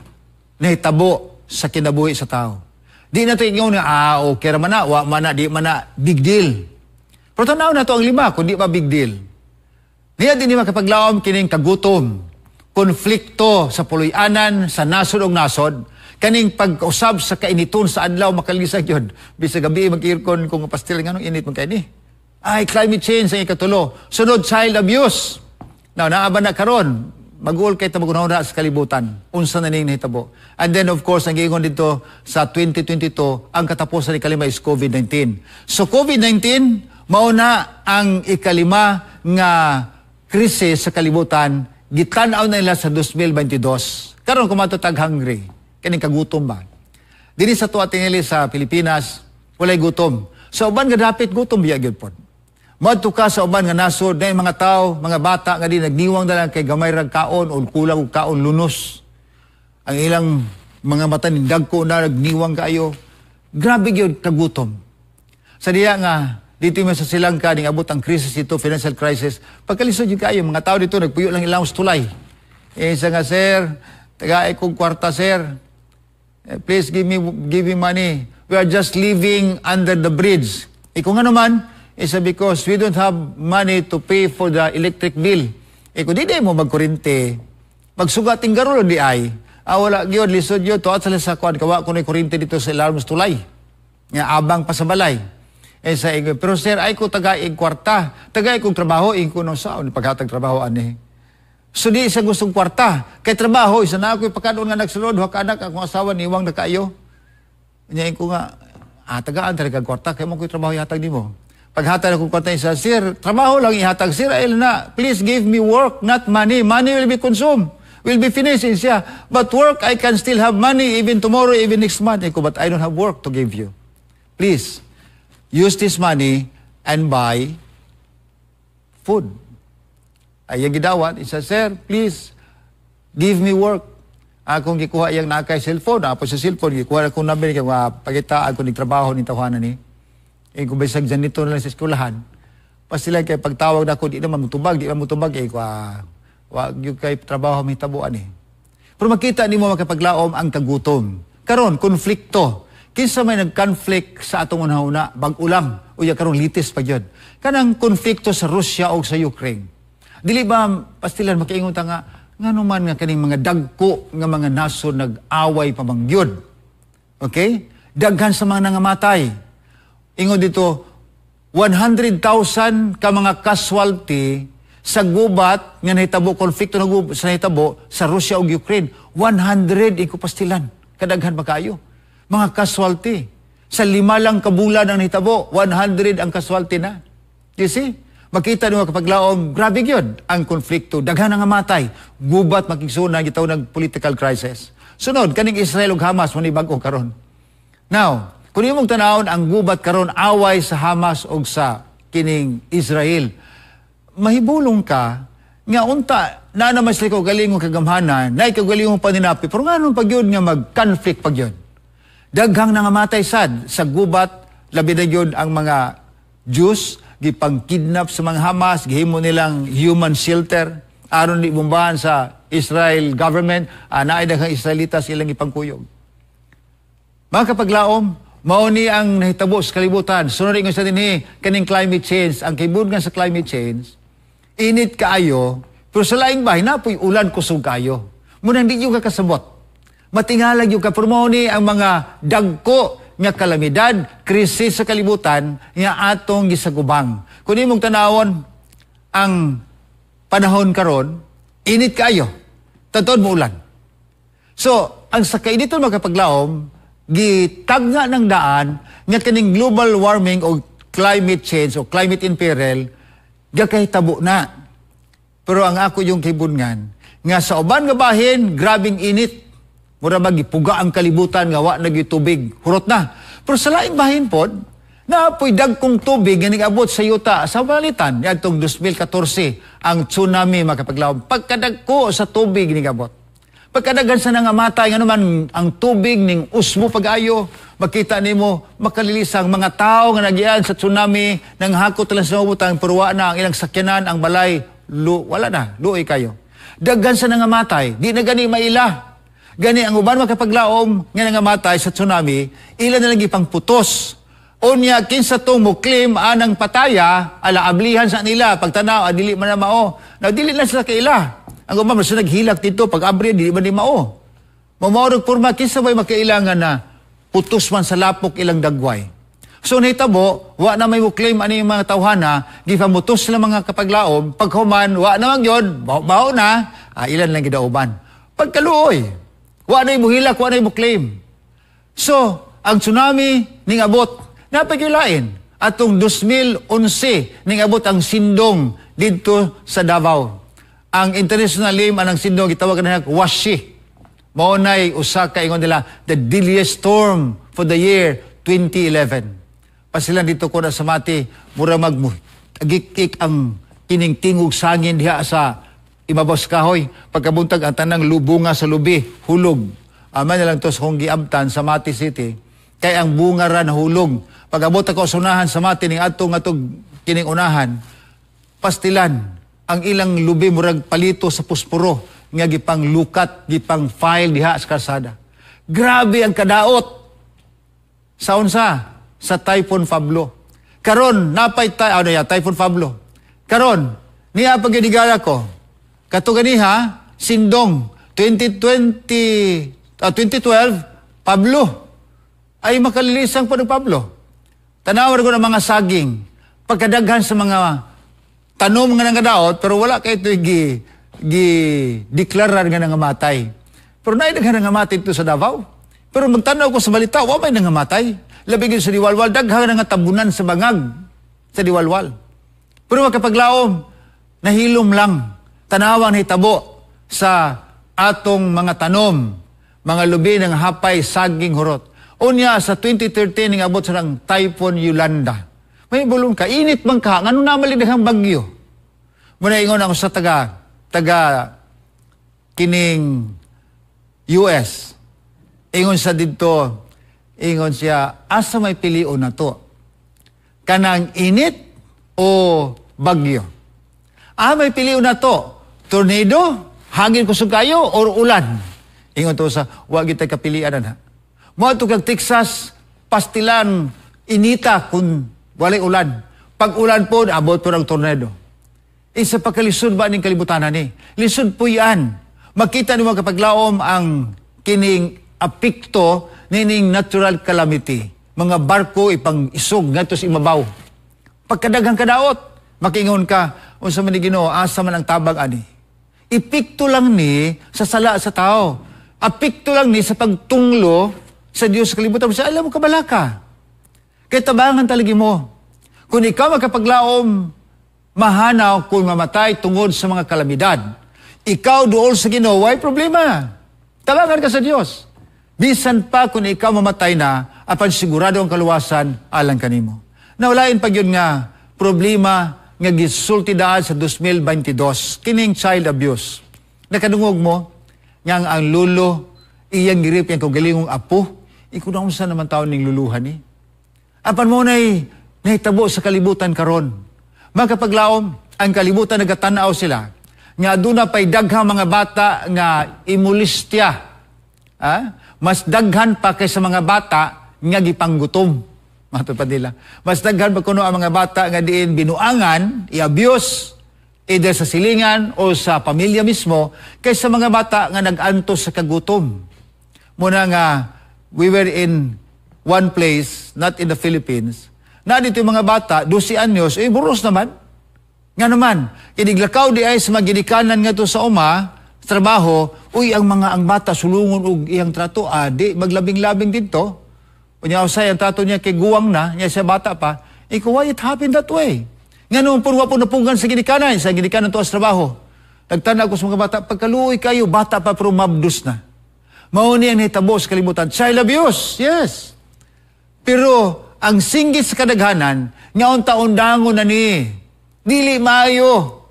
nahitabo sa kinabuhi sa tao. Di nato ingon nga okay ra man na, wa man na, di man na big deal. Pero tanaw na to ang lima kung di ba big deal. Niya din ni makapaglaom kining kagutom, konflikto sa puloy-anan, sa nasod og nasod, kaning pag-usab sa kainiton sa adlaw, makalisag yun. Bisag gabi mag-aircon kung pastil, nganong init man kay ni. Ay, climate change ang ikatulo. Sunod, child abuse. Now, naa ba na karon, mag-uol kay ta na sa kalibutan. Unsa na ning nahitabo. And then, of course, ang giingon dito sa 2022, ang katapusan ni kalima is COVID-19. So COVID-19, mao na ang ikalima nga krisis sa kalibutan, gitan-aw na nila sa 2022. Karon kumato tag hungry, kaning kagutom ba? Diri sa tuwa tingali sa Pilipinas, walay gutom. Sa uban nga dapit, gutom biya gyud pod. Moadto ka sa uban nga nasod, na mga tao, mga bata nga di nagniwang na lang kay gamay rag kaon o kulang og kaon, lunos. Ang ilang mga mata ni dagko na, nagniwang kaayo. Grabe gyud kagutom. Sa diya nga dito man sa Sri Lanka ning abot ang crisis dito, financial crisis. Pagkalisod gyud kaayo, mga tao dito nagpuyo lang ilang tulay. Eh sa nga, "Sir, tagay kong kwarta, sir. Eh, please give me money. We are just living under the bridge." Eh kung ano man, is because we don't have money to pay for the electric bill. Eh kung di mo magkurente, magsugating garo di ay. Ah, wala gyud, lisod gyud, tuat sila sa kuan, kawa ko ni kurente dito sa ilalom sa tulay. Nga abang pa sa balay. Eh sa ingo, "Pero sir, ay ko tagaig kwarta. Tagay kong trabaho," ingo no sa paghatag trabaho ani. So di sa gustong kwarta. Kay trabaho, isa na ako ipakadon nga nagsulod, duha ka anak, akong asawa niwang na kaayo. Nya ko nga, tagaan talaga kwarta, kay mo ko'y trabaho ihatag nimo. Paghatag akong kwarta isa, "Sir, trabaho lang ihatag. Sir, ay na, please give me work, not money. Money will be consumed. Will be finished," siya. "But work, I can still have money even tomorrow, even next month." Iko, "But I don't have work to give you. Please, use this money and buy food." Ay, yung gidawat, isa, "Sir, please, give me work." Akong gikuha yang nakay cellphone, ako sa cellphone, gikuha akong number, kaya pagita ako ni trabaho ni tawanan ni. Eh, kung bisag janitor lang sa eskwelahan, pa sila kay pagtawag na ako, di naman mutubag, di naman mutubag, eh, kwa, wag yung kay trabaho may tabuan eh. Pero makita nimo makapaglaom ang kagutom. Karon, konflikto. Kinsa may nag-conflict sa atong una-una, bag-o lang, uya karon litis pa gyud. Kanang konflikto sa Russia o sa Ukraine. Dili ba pastilan makaingon ta nga ngano man nga kaning mga dagko nga mga nasod nag-away pa man gyud? Okay? Daghan sa mga nangamatay. Ingon dito 100,000 ka mga casualty sa gubat nga nahitabo, konflikto na sa nahitabo sa Russia ug Ukraine. 100 iko pastilan. Kadaghan ba kayo? Mga casualty. Sa 5 lang kabulan ang nahitabo, 100 ang casualty na. You see? Makita nyo kapag laom, grabe yun ang konflikto. Daghan ang matay. Gubat makigsuna gitaw ng political crisis. Sunod, kaning Israel ug Hamas, mao bag-o karon. Now, kung imong tanawon ang gubat karon, away sa Hamas ug sa kining Israel, mahibulong ka nga unta na naman sila kaugalingong kagamhanan, na kaugalingong paninapi, pero nga nung pagyud nga mag-conflict pagyud. Daghang nangamatay sad sa gubat, labi na gyud ang mga Jews, gipang-kidnap sa mga Hamas, gihimo nilang human shelter, aron di bombahan sa Israel government, naay daghang Israelitas ilang ipangkuyog. Mga kapaglaom, mao ni ang nahitabo sa kalibutan. Sunod ingon sa dinhi kaning climate change, ang kibud nga sa climate change, init kaayo, pero sa laing bahin napoy ulan kusog kaayo. Munang di yung kakasabot. Matingalag yung ka, pero mao ni ang mga dagko nga kalamidad, krisis sa kalibutan nga atong gisagubang. Kung imong tanawon ang panahon karon, init kaayo. Tadtod mo ulan. So, ang sa kainiton, makapaglaom, gitagna ng daan nga kining global warming o climate change o climate in peril gakahitabo na. Pero ang ako yung kibungan, nga sa uban nga bahin, grabing init. Mura magipuga ang kalibutan nga wa na tubig. Hurot na. Pero sa laing bahin pod, naapoy dagkong tubig nga nigabot sa yuta sa balitan niadtong 2014, ang tsunami, makapaglaom, pagkadagko sa tubig nigabot. Pagkadaghan sa nangamatay, nga naman ang tubig ning usbo pag-ayo, makita nimo makalilisang mga tao nga nagyan sa tsunami, nang hakot lang sa butang, pero wa na ang ilang sakyanan, ang balay, wala na, luoy kayo. Daghan sa nangamatay, di na gani maila. Gani ang uban, makapaglaom, nga nangamatay sa tsunami, ila na lang ipangputos. Unya, kinsa tong mo claim anang pataya, ala ablihan sa nila, pagtanaw, ah, dili man na mao. Na dili na sila kaila. Ang uban, basta naghilak dito, pag abri, dili man ni mao. Mamaurog porma, kinsa ba'y makailangan na putos man sa lapok ilang dagway? So nahitabo, wa na may mo claim ani yung mga tawhana, gipamutos sila, mga kapaglaom, paghuman, wa na man yun, bao na, ah, ilan lang gidauban. Pagkaluoy, wa na mo hilak, wa na mo claim. So, ang tsunami ning abot, napagyulain. Atong 2011, ning abot ang sindong didto sa Davao. Ang international name anang sindong gitawag na Washi. Mao nay usa ka, ingon nila, the deadliest storm for the year 2011. Pasilan dito ko na sa Mati, mura mag agikik ang kining tingog sangin diha sa ibabaw sa kahoy. Pagkabuntag, ang tanang lubunga sa lubi, hulog. Ama na lang to sa kong giabtan sa Mati City, kay ang bunga ra nahulog. Pag-abot ako sa unahan sa Mati ning adto nga kining unahan, pastilan ang ilang lubi murag palito sa puspuro nga gipang lukat, gipang file diha sa kalsada. Grabe ang kadaot. Sa unsa? Sa Typhoon Pablo. Karon napay tay ano ya Typhoon Pablo. Karon niya pag ko. Kato ganiha sindong 2020, 2012 Pablo ay makalilisang pa ng Pablo. Tanawar ko ng mga saging, pagkadaghan sa mga tanom nga nangadaot, pero wala kay ito gi gi deklarar nga nangamatay. Pero naay daghan nangamatay dito sa Davao. Pero magtanaw ko sa balita, wa may nangamatay. Labi gyud sa Diwalwal, daghan nga tabunan sa bangag sa Diwalwal. Pero makapaglaom, nahilom lang. Tanawang nahitabo sa atong mga tanom, mga lubi ng hapay, saging, hurot. Unya sa 2013 ning abot sa ng Typhoon Yolanda. May bulong ka, init man ka, ngano na mali daghang bagyo? Muna ingon ako sa taga taga kining US. Ingon sa didto, ingon siya, asa may pilion na to? Kanang init o bagyo? Ah, may pilion na to. Tornado, hangin kusog kayo, or ulan? Ingon to sa, wa gyud kapilian na. Moadto kag Texas, pastilan, inita kung walay ulan. Pag ulan po, abot po ng tornado. Isa pa kalisod ba ning kalibutan ni? Lisod po yan. Makita ni mga kapaglaom ang kining apekto nining natural calamity. Mga barko ipang isog ngadto sa imabaw. Pagkadaghang kadaot, makingon ka, unsa man ni Ginoo, asa man ang tabang ani? Epekto lang ni sa sala sa tao. Apekto lang ni sa pagtunglo sa Diyos sa kalibutan. Sa alam mo kabalaka. Kay tabangan talagi mo. Kung ikaw makapaglaom, mahanaw kung mamatay tungod sa mga kalamidad. Ikaw duol sa Ginoo, way problema. Tabangan ka sa Diyos. Bisan pa kung ikaw mamatay na, apan sigurado ang kaluwasan alang kanimo. Nawalain pag yun nga problema nga gisulti daan sa 2022, kining child abuse. Nakadungog mo nga ang lulo iyang gi-rape yang kaugalingong apo, ikaw na unsa naman taon ning luluhan ni. Apan mo na'y nahitabo sa kalibutan karon. Makapaglaom, ang kalibutan nagatanaw sila nga aduna pay daghang mga bata nga imolestya. Ah? Mas daghan pa kaysa mga bata nga gipanggutom. Mato pa nila. Mas daghan pa kuno ang mga bata nga diin binuangan, i-abuse, either sa silingan o sa pamilya mismo, kaysa mga bata nga nag-antos sa kagutom. Muna nga, we were in one place, not in the Philippines. Na dito yung mga bata, 12 anyos, eh, buros naman. Nga naman, iniglakaw di ay sa magidikanan nga to sa uma, sa trabaho, uy, ang mga ang bata sulungon og iyang trato, di, maglabing-labing dito. Unya usay ang trato niya kay guwang na, niya siya bata pa. Ikaw, why it happened that way? Nga naman po, wa po napugan sa ginikanan to sa trabaho. Nagtanaw ko sa mga bata, pagkaluoy kayo, bata pa pero mabdos na. Mao ni ang nahitabo sa kalibutan. Child abuse, yes. Pero ang singgit sa kadaghanan, nga unta-undangon na ni. Dili maayo.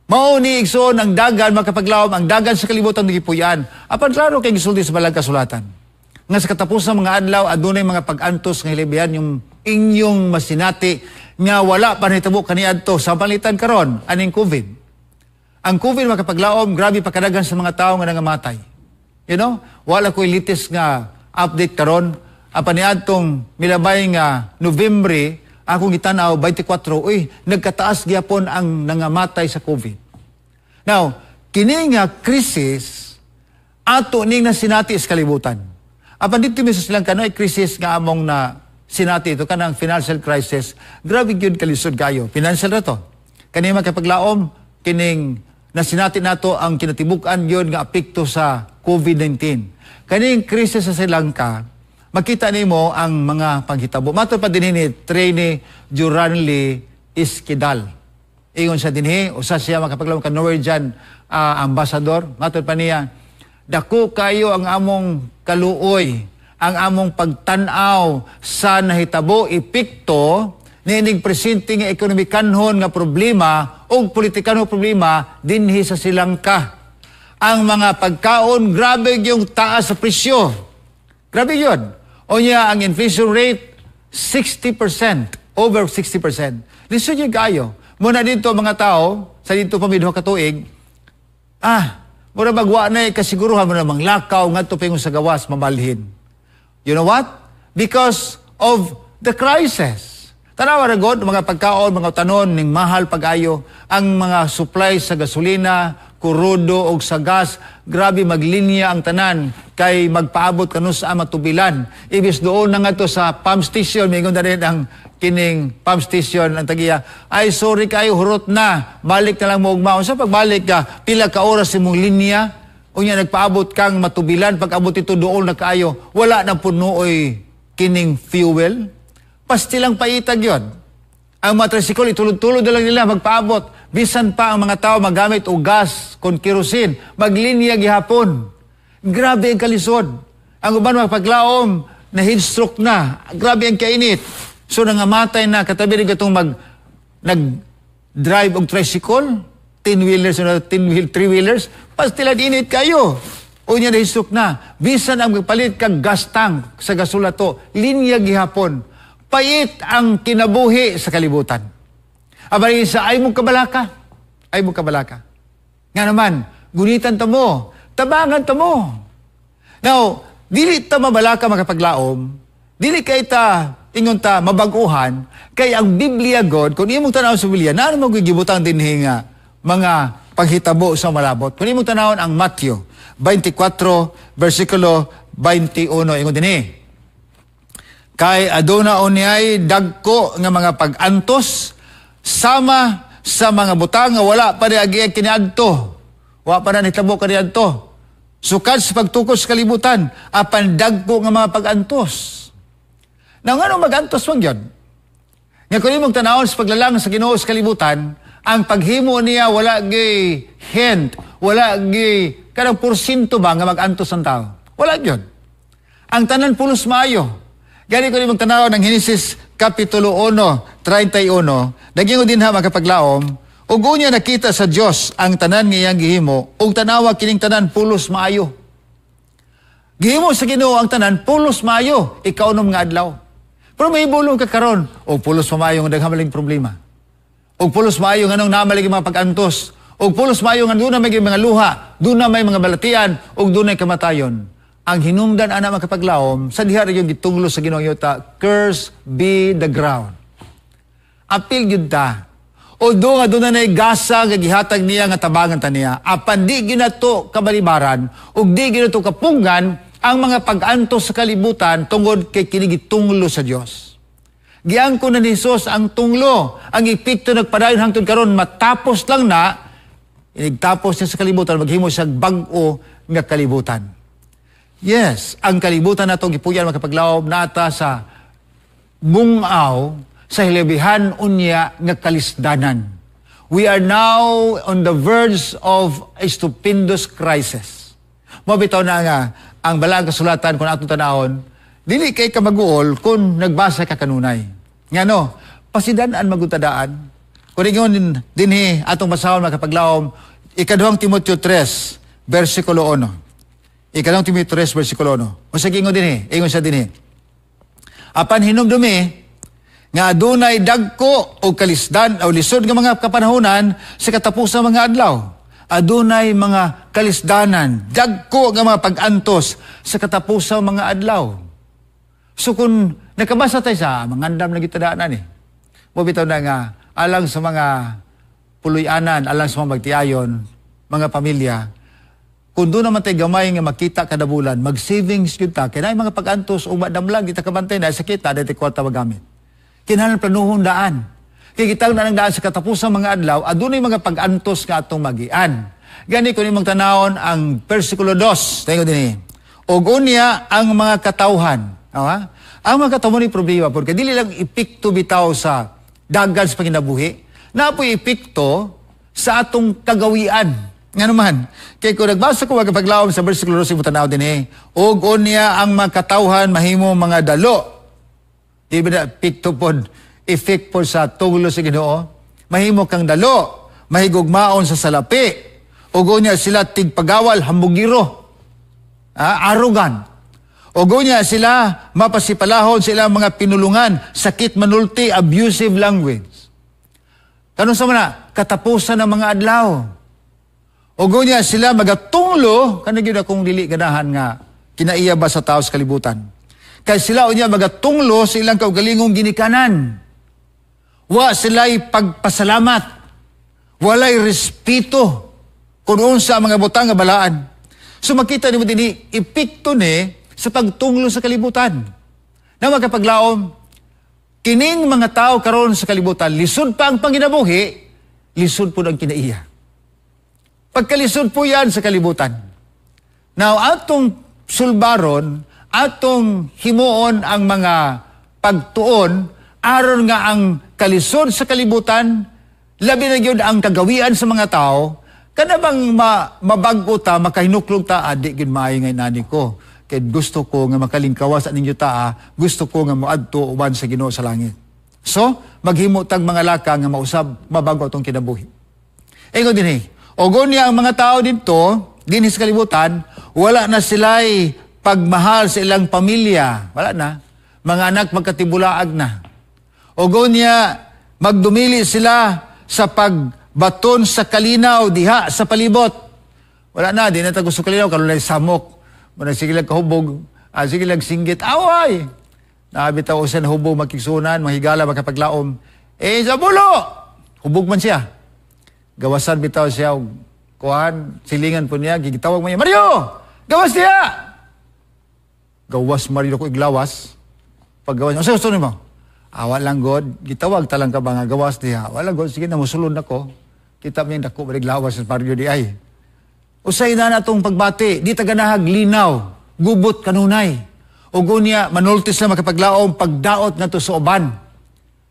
Mao ni, igsoon, ang dagan makapaglawom, ang dagan sa kalibutan nagipuy-an. Apan klaro kay gisulti sa balang kasulatan nga sa katapusan mga adlaw adunay mga pag-antos nga hilabihan yung inyong masinati nga wala pa nahitabo kaniadto sa palitan karon aning COVID. Ang COVID, makapaglaom, grabe pa kadaghan sa mga tao nga nangamatay. Wala ko'y latest nga update karon. Apan niadtong milabay nga Nobyembre, akong gitanaw 24, uy, nagkataas gyapon ang nangamatay sa COVID. Now, kini nga crisis ato ning nasinati sa kalibutan. Apan dito mismo silang kanoy crisis nga among na sinati ito kanang financial crisis. Grabe gyud kalisod kayo. Financial na to. Kani makapaglaom kining nasinati nato ang kinatibuk-an yun nga apekto sa COVID-19. Kaning krisis sa Sri Lanka, makita nimo ang mga panghitabo. Mato pa din ni Trainee Juranli Iskidal. Ingon sa dinhi, usa siya makapaglaom ka Norwegian ambassador. Mato pa niya, dako kayo ang among kaluoy, ang among pagtan-aw sa nahitabo epekto niining presente nga ekonomikanhon nga problema o politikanhon problema dinhi sa Sri Lanka. Ang mga pagkaon, grabe yung taas sa presyo. Grabe yun. O niya, ang inflation rate, 60%, over 60%. Lisod yung kayo. Muna dito mga tao, sa dito pa midho katuig, mura magwa na kasiguruhan mo na manglakaw ngadto pa sa gawas mabalhin. You know what? Because of the crisis. Tanawa ra god mga pagkaon, mga tanon ning mahal pag-ayo, ang mga supply sa gasolina, kurudo og sa gas, grabe maglinya ang tanan kay magpaabot kanus sa matubilan. Ibis doon na nga to sa pump station, mingon na rin ang kining pump station ang tagiya. Ay, sorry kayo, hurot na. Balik na lang mo ugma. Sa pagbalik ka, pila ka oras imong linya, unya nagpaabot kang matubilan, pag abot ito doon na kaayo, wala na puno oy kining fuel. Pastilang paitag yon. Ang mga tricycle, itulod-tulod na lang nila magpaabot. Bisan pa ang mga tao magamit og gas kon kerosene, maglinya gihapon. Grabe ang kalisod. Ang uban magpaglaom, na heat stroke na. Grabe ang kainit. So nangamatay na katabi rin katong nag drive og tricycle, 10 wheelers, 10 wheel, 3 wheelers, pastilan init kayo. Unya na stroke na. Bisan ang magpalit kag gas tank sa gasula to, linya gihapon. Pait ang kinabuhi sa kalibutan. Abay sa ay mong kabalaka. Ay mong kabalaka. Nga naman, gunitan ta mo, tabangan ta mo. Now, dili ta mabalaka makapaglaom, dili kay ta ingon ta mabaguhan, kay ang Biblia God, kung imong tanawon sa Biblia, naano mo gibutang dinhi nga mga paghitabo sa malabot. Kung imong tanawon ang Matthew 24 versikulo 21, ingon dinhi. Kay aduna unyay dagko nga mga pag-antos sama sa mga butang nga wala pa ni agi kiniadto. Wa pa na nitabo kaniadto. Sukad sa pagtukos sa kalibutan, apan dagko nga mga pag-antos. Now, ngano mag-antos man gyud? Nga kung imong tanawon sa paglalang sa Ginoo sa kalibutan, ang paghimo niya wala gi hint, wala gi kanang porsyento ba nga mag-antos ang tao. Wala gyud. Ang tanan pulos maayo. Gani ko imong tanawon ang Henesis Kapitulo 1, 31, nagingon din ha makapaglaom, ug unya nakita sa Dios ang tanan nga iyang gihimo, ug tanawa kining tanan pulos maayo. Gihimo sa Ginoo ang tanan pulos maayo, ikaunom nga adlaw. Pero may bulong ka karon, og pulos maayo nga daghan maling problema. Og pulos maayo nga nung namalig mga pag-antos, og pulos maayo nga doon na may mga luha, doon na may mga balatian, ug doon kamatayon. Ang hinungdan ana makapaglaom, sa diha yung gitunglo sa Ginoo yuta, curse be the ground. Apil gyud ta. Although nga doon na gasa nga gihatag niya nga tabangan ta niya, apan di ginato kabalibaran ug di ginato kapunggan Ang mga pag-antos sa kalibutan tungod kay kini gitunglo sa Dios. Giangko na ni Jesus ang tunglo. Ang epekto nagpadayon hangtod karon, matapos lang na inigtapos niya sa kalibutan, maghimo siya bag-o nga kalibutan. Yes, ang kalibutan nato gipuyan, makapaglaom, nata sa bungaw sa hilabihan unya nga kalisdanan. We are now on the verge of a stupendous crisis. Mao bitaw na nga ang balaang kasulatan, kung atong tanawon, dili kay ka maguol kung nagbasa ka kanunay. Ngano, pasidan-an magutadaan. Kung ingon dinhi atong basahon, makapaglawom, Ikaduhang Timoteo 3, versikulo 1. Ikaduhang Timoteo 3, versikulo 1. O sige, ingon dinhi, ingon siya dinhi. "Apan hinumdumi nga adunay dagko o kalisdan o lisod nga mga kapanahonan sa katapusan mga adlaw." Adunay mga kalisdanan, dagko nga mga pag-antos sa katapusan mga adlaw. So kung nakabasa tayo sa mangandam na gitadaanan eh. Mao bitaw na nga alang sa mga puloy-anan, alang sa mga magtiayon, mga pamilya, kung doon naman tayo gamay nga makita kada bulan, mag-savings yun ta, kaya mga pag-antos, umadam lang, di ta kabantay na, sakit ta, di kwarta magamit. Kinahanglan planuhon daan. Kay kitang na daan sa katapusan mga adlaw, adunay mga pag-antos nga atong magian. Gani kung imong tanawon ang versikulo 2, tayo din eh. "Og unya ang mga katawhan." Ha? Ang mga katawhan ni problema porque dili lang epekto bitaw sa dagan sa panginabuhi, napoy epekto sa atong kagawian. Nga naman, kay kung nagbasa ko magpaglawom sa versikulo 2, imong tanaw din eh. "Og unya ang mga katawhan mahimo mga dalo." Di ba na epekto pod, effect po sa tunglo sa Ginoo? "Mahimo kang dalo, mahigugmaon sa salapi. Ug unya sila tigpagawal, hambugiro. Ah, arrogant. Ug unya sila mapasipalahon sa ilang mga pinulungan, sakit manulti, abusive language." Kanus-a man na, katapusan ng mga adlaw. "Ug unya sila magatunglo," kana gyud akong dili ganahan nga kinaiya ba sa tao sa kalibutan. "Kay sila unya magatunglo sa ilang kaugalingong ginikanan. Wa sila'y pagpasalamat. Walay respeto kung unsa ang mga butang nga balaan." So makita nimo dinhi epekto ni sa pagtunglo sa kalibutan. Na makapaglaom, kining mga tao karon sa kalibutan, lisod pa ang panginabuhi, lisod po ang kinaiya. Pagkalisod po yan sa kalibutan. Now, atong sulbaron, atong himuon ang mga pagtuon, aron nga ang kalisod sa kalibutan, labi na gyud ang kagawian sa mga tao, kana bang mabag-o ta, makahinuklog ta, adi gyud maayo ngay nani ko. Kay gusto ko nga makalingkawas sa ninyo ta, gusto ko nga moadto uban sa Ginoo sa langit. So, maghimo tag mga laka nga mausab mabago atong kinabuhi. Ingon dinhi, "Og unya ang mga tao dito, dinhi sa kalibutan, wala na sila'y pagmahal sa ilang pamilya." Wala na. Mga anak magkatibulaag na. "Og unya, magdumili sila sa pagbaton sa kalinaw diha sa palibot." Wala na, di na ta gusto kalinaw, karon samok. Muna sige lang kahubog, sige lang singgit, away! Nabitaw usan hubog makigsunan, mahigala, makapaglaom. Eh, sa bulo! Hubog man siya. Gawasan bitaw siya, og kuan, silingan po niya, gigitawag mo niya, "Mario! Gawas niya!" Gawas Mario ko iglawas. Paggawas, "Ano gusto nimo?" "Awa lang god, gitawag talang ka ba nga gawas diha." "Wala god, sige na musulod nako." Kita mo yung dako lawas sa Mario di ay. Usay na natong pagbati, di ta ganahag linaw, gubot kanunay. Ug unya manultis na, makapaglaom, pagdaot nga sa uban.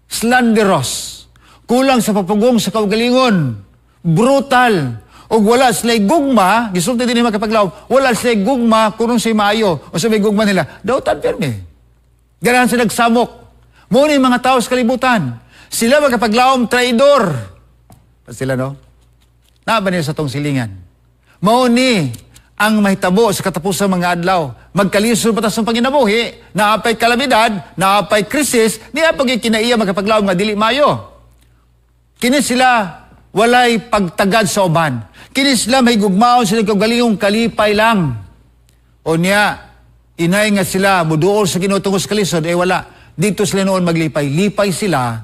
"Slanderous, kulang sa papugong sa kaugalingon, brutal, ug wala sila gugma," gisulti din makapaglaom, "wala sila gugma kung say maayo, o sa may gugma nila, dautan pirmi. Ganahan sila nagsamok." Mao ni mga tao sa kalibutan. Sila makapaglaom traidor. Pa sila no? Naa ba niya sa tong silingan? Mao ni ang mahitabo sa katapusan mga adlaw. Magkalisod pa ta sa panginabuhi, naapay kalamidad, naapay krisis, niya pag kinaiya makapaglaom nga dili mayo. Kini sila walay pagtagad sa uban. Kini sila may gugmaon sila kaugalingong kalipay lang. O niya, inay nga sila muduol sa Ginoo tungod sa kalisod, eh wala. Dito sila noon maglipay. Lipay sila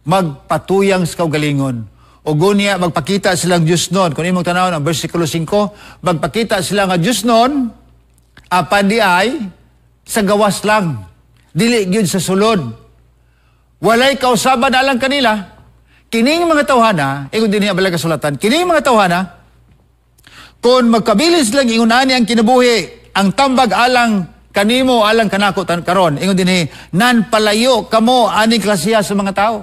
magpatuyang sa kaugalingon. O gunya, magpakita silang Diyos noon. Kung imong tanawon ang versikulo 5, magpakita sila nga Diyos noon, Apan di ay sa gawas lang. Dili gyud sa sulod. Walay kausaban alang kanila. Kining mga tawhana, ingon dinhi ang balang kasulatan, kining mga tawhana, kung magkabilis lang ingon ani ang kinabuhi, ang tambag alang kanimo, alang kanako karon, ingon dinhi, nan palayo kamo aning klasiha sa mga tao.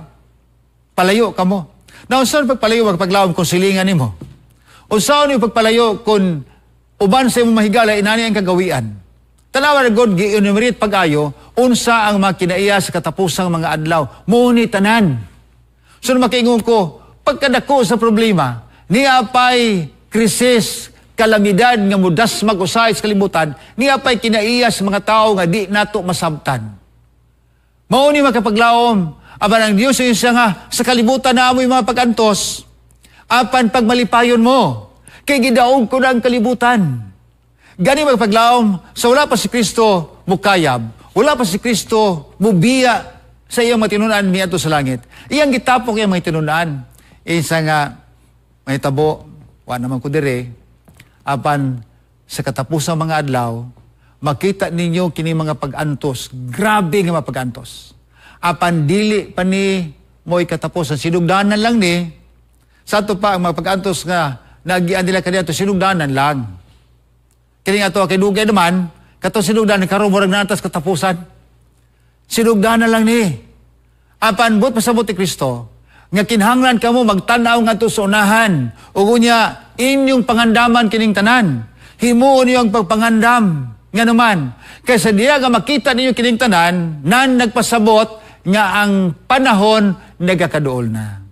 Palayo kamo. Na unsa pagpalayo paglaom kung silingan nimo? Unsa ni pagpalayo kung uban sa imong mahigala inani ang kagawian? Tanawa na God, gi-enumerate pag-ayo unsa ang mga kinaiya sa katapusang mga adlaw. Mao ni tanan. So makaingon ko, pagkadako sa problema, niya pa'y krisis, kalamidad nga mudasmag usahay sa kalibutan, niya pa'y kinaiya sa mga tao nga di nato masabtan. Mao ni makapaglaom, apan ang Dios ay siya nga sa kalibutan na amoy mga pag-antos, apan pagmalipayon mo, kay gidaog ko na ang kalibutan. Gani magpaglaom, sa wala pa si Kristo mukayab, wala pa si Kristo mubiya sa iyang matinunan miadto sa langit. Iyang gitapok iyang mga tinunan. Isa nga, may tabo, wa naman ko dire, apan sa katapusang mga adlaw, makita ninyo kini mga pag-antos, grabe nga mga pag-antos. Apan dili pa ni mo'y katapusan, sinugdanan lang ni, sa ato pa ang mga pag-antos nga nagian nila kaniadto, sinugdanan lang. Kini nga ato kay dugay naman, kato sinugdanan karon murag natas katapusan. Sinugdanan lang ni. Apan buot pasabot ni Kristo, nga kinahanglan kamo magtan-aw ngadto sa unahan. Ug unya inyong pangandaman kining tanan. Himuon niyo ang pagpangandam. Nga naman, kaysa diya nga makita ninyo kining tanan, nan nagpasabot nga ang panahon nagakaduol na.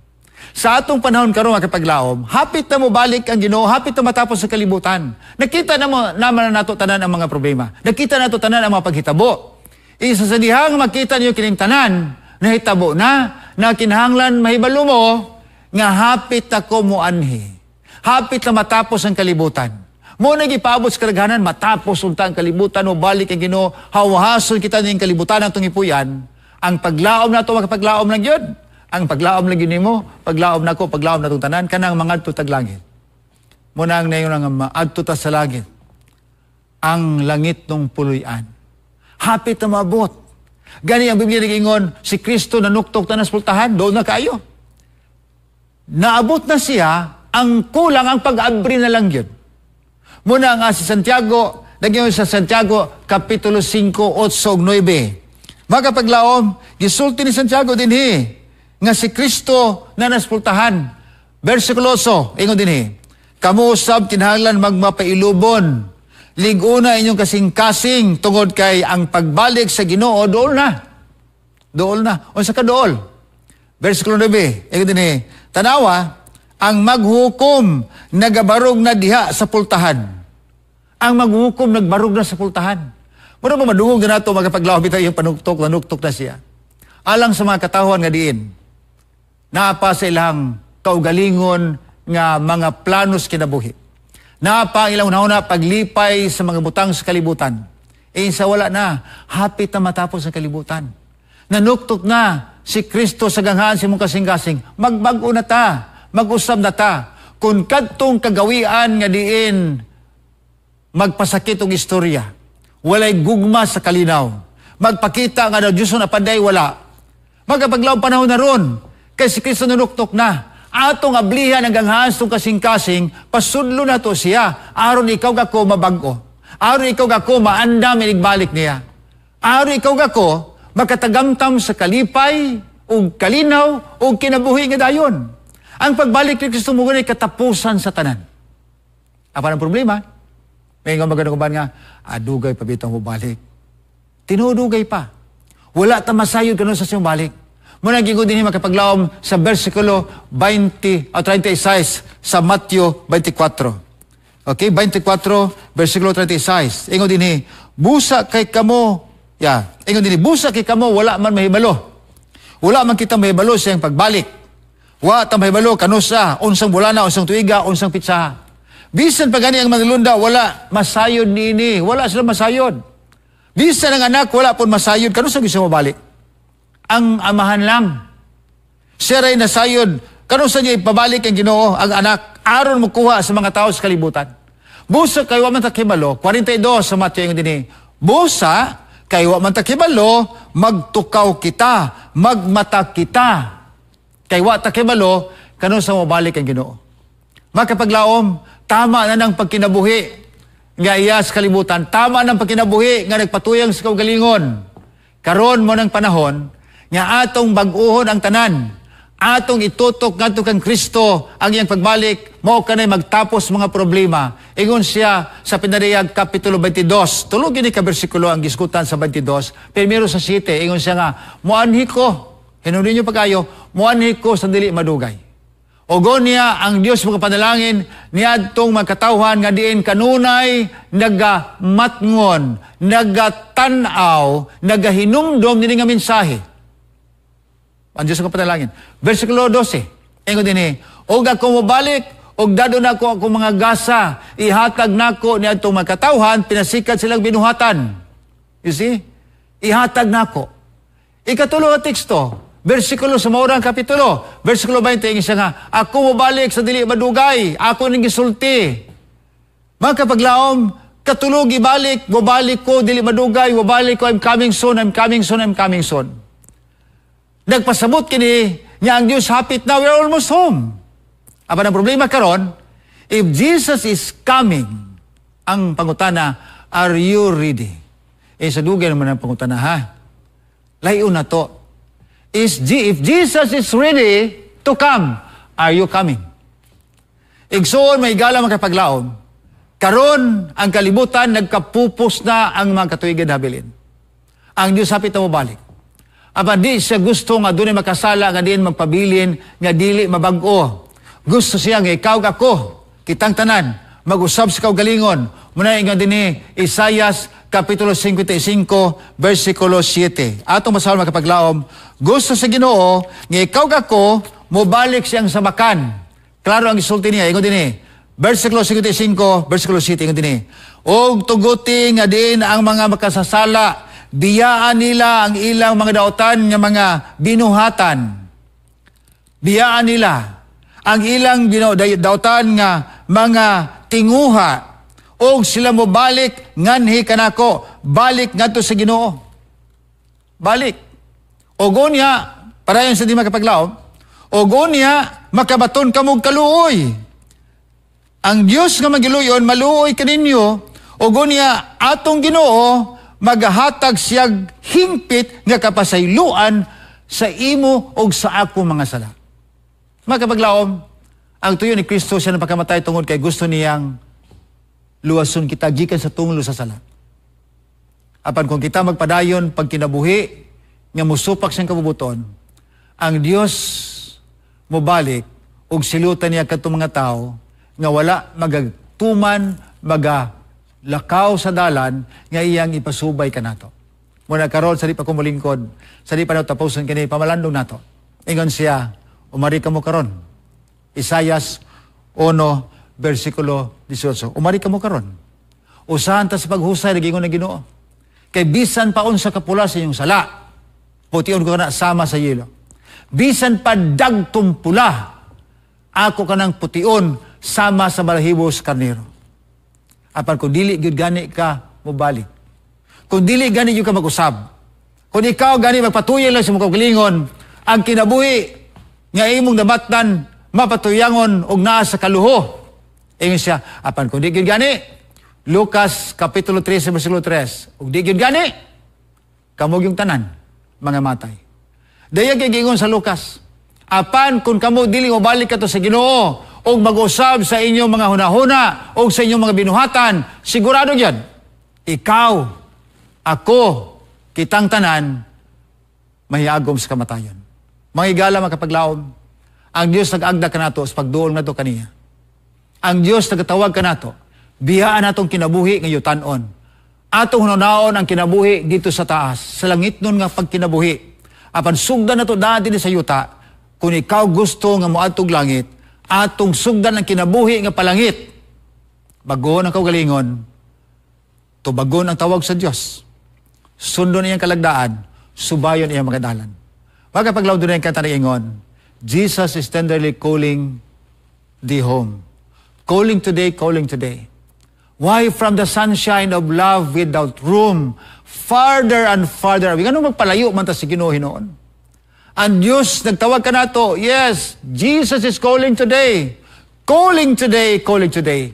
Sa atong panahon karon makapaglaom, hapit na mo balik ang Ginoo, hapit na matapos sa kalibutan. Nakita na mo naman na nato tanan ang mga problema. Nakita nato tanan ang mga paghitabo. Isa sa dihang makita niyo kining tanan, nahitabo na, na kinahanglan mahibalo mo nga hapit ako moanhi. Hapit na matapos ang kalibutan. Mo na gipaabot sa kadaghanan, matapos unta ang kalibutan o balik ang Ginoo, hawahason kita ning kalibutan ang tungipuyan. Ang paglaom nato makapaglaom lang yun. Ang paglaom lang yun nimo, paglaom nako, paglaom natong tanan, kanang mangadto tag langit. Muna ang nayon nga maadto ta sa langit. Ang langit nung puloy-an. Hapit na maabot. Gani ang Biblia nag-ingon, si Kristo nanuktok ta na sa pultahan, doon na kayo. Naabot na siya, ang kulang ang pag-abri na lang yun. Muna nga si Santiago, nag-ingon sa Santiago, Kapitulo 5, 8, 9. Makapaglaom, gisulti ni Santiago dinhi, nga si Kristo na naspultahan. Versikulo 8, ingon dinhi, kamo usab kinahanglan magmapailubon. Liguna inyong kasing-kasing tungod kay ang pagbalik sa Ginoo dool na. Dool na. Unsa ka dool? Versikulo 9, ingon dinhi, tanawa, ang maghukom nagabarog na diha sa pultahan. Ang maghukom nagbarog na sa pultahan. Muna ba madungog na nato magapaglaom bitaw iyang panuktok, nanuktok na siya. Alang sa mga katawhan nga diin, naa pa sa ilang kaugalingon nga mga planos kinabuhi. Naa pa ang ilang una-una paglipay sa mga butang sa kalibutan. E sa wala na, hapit na matapos ang kalibutan. Nanuktok na si Kristo sa ganghaan sa imong kasing-kasing. Magbag-o na ta, mag-usab na ta. Kung kadtong kagawian nga diin, magpasakit og istorya. Walay gugma sa kalinaw. Magpakita nga na Diyos na panday, wala. Magkapaglaw panahon na ron, kay si Kristo nanuktok na. Atong ablihan ang ganghaan sa kasing-kasing, pasudlo na to siya. Aron ikaw gako mabag-o. Aron ikaw gako maandam inigbalik niya. Aron ikaw gako makatagamtam sa kalipay, ug kalinaw, ug kinabuhi nga dayon. Ang pagbalik ni Kristo mo ay katapusan sa tanan. Apan ang problema, may nga magandang nga, adugay pa bitang mobalik. Tinudugay pa. Wala ta masayod kanon sa siyang balik. Muna gigo din makapaglaom sa versikulo 20 o 36 sa Mateo 24. Okay, 24, versikulo 36. Ingon din busa kay kamo, ya, ingon din busa kay kamo wala man mahibalo. Wala man kita mahibalo sa iyang pagbalik. Wa ta mahibalo kanusa, unsang bulana, unsang tuiga, unsang pitsaha. Bisan pa gani ang manglunda, wala masayod niini, wala sila masayod. Bisan ang anak, wala pon masayod, kanusa gusto mo balik? Ang amahan lang. Siya ray nasayod. Kanusa niya ipabalik ang Ginoo, ang anak, aron mukuha sa mga tao sa kalibutan. Busa kay wa man ta kibalo, 42 sa Matthew, ingon dinhi, busa kay wa man ta kibalo, magtukaw kita, magmata kita. Kay wa ta kibalo kanus-a mobalik ang Ginoo. Makapaglaom, tama na ng pagkinabuhi nga iya sa kalibutan, tama ng pagkinabuhi nga nagpatuyang sa kaugalingon. Karon mao nang panahon nga atong bag-uhon ang tanan. Atong itutok ngadto kang Kristo ang iyang pagbalik, mao kanay magtapos mga problema. Ingon siya sa Pinariyag Kapitulo 22. Tulo gini ka bersikulo ang gisgutan sa 22. Primero sa 7, ingon siya nga, "Muanhi ko," hinungdan niyo pag-ayo, "muanhi ko sa dili madugay." Og niya ang Dios mga panalangin niadtong mga katawhan nga diin kanunay nagamatngon, nagatanaw, nagahinumdom nini nga mensahe. Ang Diyos ang panalangin. Versikulo 12. Ingon dinhi, "Og ako mobalik, og dad-on nako akong mga gasa, ihatag nako niadtong mga katawhan, pinasikat silang binuhatan." You see? Ihatag nako. Ikatulo nga teksto, versikulo sa maurang kapitulo, versikulo 20, ingon siya nga, "Ako mobalik sa dili madugay, ako ning gisulti." Mga kapaglaom, katulog ibalik, mobalik ko, dili madugay, mobalik ko, I'm coming soon, I'm coming soon, I'm coming soon. Nagpasabot kini nga ang Diyos hapit na, we're almost home. Apan ang problema karon, if Jesus is coming, ang pangutana, are you ready? Eh, sa dugay naman ang pangutana, ha? Layo na to. If Jesus is ready to come, are you coming? Igsoon, mga higala, makapaglaom, karon ang kalibutan nagkapupos na ang mga katuigan habilin. Ang Diyos hapit na mobalik. Apan di siya gusto nga dunay makasala nga diin magpabilin nga dili mabag-o. Gusto siya nga ikaw, ako, kitang tanan mag-usab sa kaugalingon. Muna ingon dinhi Isayas Kapitulo 55 versikulo 7. Atong basahon, makapaglaom, gusto sa Ginoo nga ikaw, ako mobalik siyang sabakan. Klaro ang gisulti niya, ingon dinhi. Versikulo 55, versikulo 7, ingon dinhi. "Og tuguti nga diin ang mga makasasala, biyaan nila ang ilang mga dautan nga mga binuhatan." Biyaan nila ang ilang dautan nga mga tinguha og sila mobalik nganhi kanako, balik ngadto sa Ginoo. Balik. Og unya, padayon sa di makapaglaom, og unya makabaton kamog kaluoy. Ang Dios nga magiluyon maluoy kaninyo, og unya atong Ginoo magahatag siyag hingpit nga kapasayloan sa imo og sa ako mga sala. Makapaglaom, ang tuyo ni Kristo siya napakamatay tungod kay gusto niyang luwason kita gikan sa tunglo sa sala. Apan kung kita magpadayon pagkinabuhi nga musupak siyang kabubuton, ang Dios mobalik og silutan niya kadtong mga tao nga wala magatuman, maga lakaw sa dalan nga iyang ipasubay kanato. Muna karon, sa di pa ko molingkod, sa di pa na tapuson kini, pamalandong nato. Ingon siya, "Umari kamo karon." Isayas 1 versikulo 18. Umari kamo karon. Usahan ta sa paghusay, nagingon ng Ginoo. Kay bisan pa unsa kapula sa inyong sala, pution ko na sama sa yelo. Bisan pa dagtong pula, ako kanang pution sama sa balahibo sa karnero. Apan kung dili gyud gani ka mobalik, kung dili gani gyud ka mag-usab, kung ikaw gani magpatuyan lang sa imong kaugalingon, ang kinabuhi nga imong nabatnan mapatuyangon og naa sa kaluho. Ingon siya, apan kung di gyud gani, Lucas Kapitulo 13 versikulo 3, ug di gyud gani, kamo yung tanan, mga matay. Dayag kay giingon sa Lucas, apan kung kamo dili mobalik kato sa Ginoo og mag-usab sa inyong mga hunahuna og sa inyong mga binuhatan, sigurado gyud, ikaw, ako, kitang tanan, mahiagom sa kamatayon. Mga higala, makapaglaom, ang Dios nag-agda kanato sa pagduol nato kaniya. Ang Dios nagatawag kanato, biyaan natong kinabuhi nga yutanon. Atong hunaon ang kinabuhi dito sa taas, sa langit nun nga pagkinabuhi. Apan sugdan nato daan dinhi sa yuta, kung ikaw gusto nga moadtog langit, atong sugdan ang kinabuhi nga palangit. Bagon ang kaugalingon, tubagon ang tawag sa Dios. Sundon iyang kalagdaan, subayon iyang mga dalan. Magkapaglaw doon ang kanta ng ingon, Jesus is tenderly calling thee home. Calling today, calling today. Why from the sunshine of love without room, farther and farther away? Ngano magpalayo man ta sa Ginoo hinuon? Ang Diyos nagtawag kanato. Yes, Jesus is calling today. Calling today, calling today.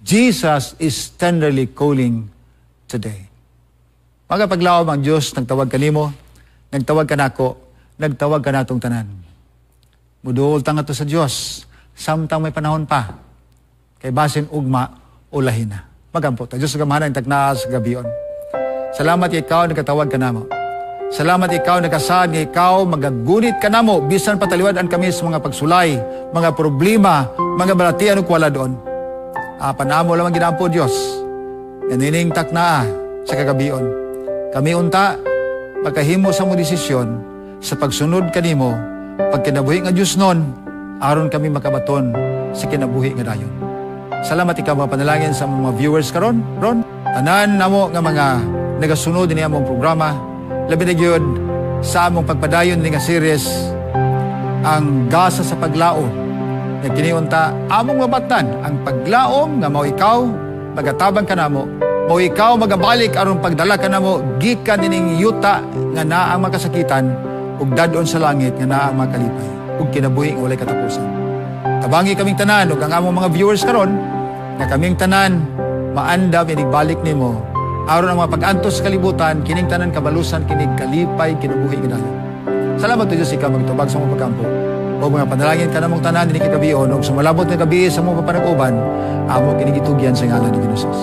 Jesus is tenderly calling today. Mga paglaom, ang Diyos nagtawag kanimo, nagtawag kanako, nagtawag kanatong tanan. Muduol ta ngadto sa Diyos samtang may panahon pa. Kay basin ugma o lahi na. Magampo ta. Diyos gamhanan takna sa gabion. Salamat ikaw nagkatawag kanamo. Salamat ikaw nagasaad nga ikaw magagunit kanamo bisan pataliwad-an kami sa mga pagsulay, mga problema, mga balatian ug doon. Apan amo lamang ginampo, Dios, nga nining taknaa sa kagabion, kami unta magkahimo sa mo desisyon sa pagsunod kanimo pagkinabuhi nga Dios nun aron kami makabaton sa kinabuhi nga dayon. Salamat ikaw, mga panalangin sa mga viewers karon, ron tanan namo nga mga nagasunod ni among programa, labi na gyud sa among pagpadayon ni nga series, Ang Gasa sa Paglaom, nga kini unta among mabatnan ang paglaom nga mao ikaw magatabang kanamo, mao ikaw magabalik aron pagdala kanamo gikan nining yuta nga naa ang makasakitan ug dad-on sa langit nga naa ang makalipay ug kinabuhi nga walay katapusan. Tabangi kaming tanan ug ang among mga viewers karon nga kaming tanan maandam inigbalik nimo aron ang mga pag-antos sa kalibutan, kining tanan kabalusan kinig kalipay, kinabuhi nga dayon. Salamat to Diyos, ikaw magtubag sa among pagkampo. O mga panalangin kanamong tanan dinhi kagabion ug sa malabot nga gabi sa among papanag-uban, amo kini gitugyan sa ngalan ni Jesus.